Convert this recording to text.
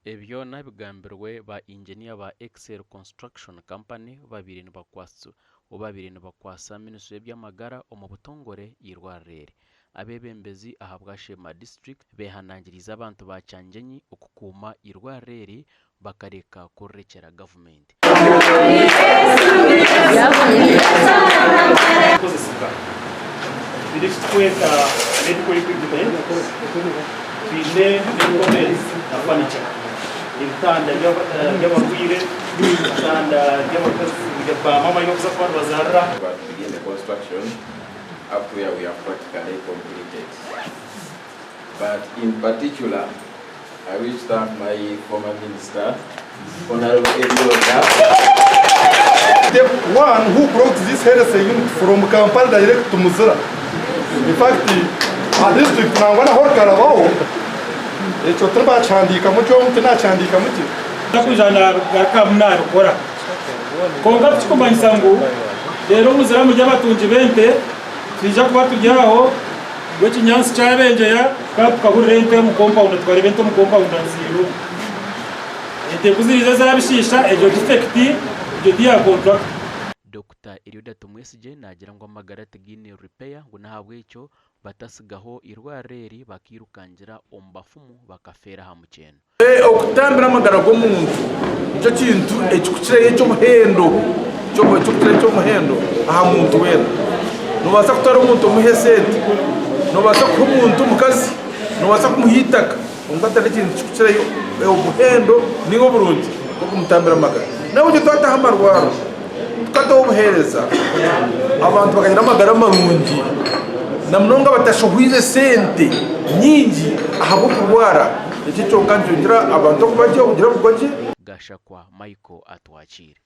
Ebi byona bigambirwe ba inginiya ba Excel Construction Company obu babaire nibakwasa minisitule y'eby'amagara omu butongore eirwariro eri. Abeebembezi ahabwa Sheema District beehanangiriize abantu ba Kyangyenyi okukuuma eirwariro eri bakareka kurirekyera gavumenti. Kukozesibwa. Twine eki turikweta medical equipment, twine medical beds na furniture, ebitanda by'abarwaire, ebitanda by'abakazi ba maama ahu barikuza kuba nibazaarira. But begin the construction up to where we have practically completed. But in particular, I wish to thank my former minister, Honorable Elioda. The one who brought this health unit from Kampala direct to Muzira. In fact, a district nangwa naho rikarabaho ekyo tibakihandiikamu kyo tinakihandiikamu gye. Nakwija nagarukamu nabikora kwonka tikikumanyisa ngu reero Muzira muri abatungi b'ente twija kuba turi aho ngu ekinyaatsi kyabengyeya tukaba tukahurira ente omu kompawunda tukareeba ente omu kompawunda niziiruka. Ente ku ziriija zabishiisha egyo defect egyo ti ya contractor. Dokita Elioda Tumwesigye naagira ngu amagara tigaine repair ngu n'ahabw'ekyo batasigaho eirwariro eri bakairukangira omu bafumu bakafeera aha mukyeno. Okutambira amagara g'omuntu nikyo kintu ekirikukirayo eky'omuhendo ekirikukirayo eky'omuhendo aha muntu weena. Noobaasa kutwara omuntu omuhe esente, noobaasa kuha omuntu omukazi, noobaasa kumuha eitaka kwonka hatariho ekintu ekirikukirayo omuhendo nainga oburungi nk'okumutambira amagara. N'ahabw'ekyo twataho amarwariro, tukataho obuheereza, abantu bakagira amagara marungi na munonga batashohoize sente nyingi ahabw'okurwara. Ekyo kyonka nikyongyera abantu okuba gye, okugira kugwa gye. Gashakwa Michael Atwakiire.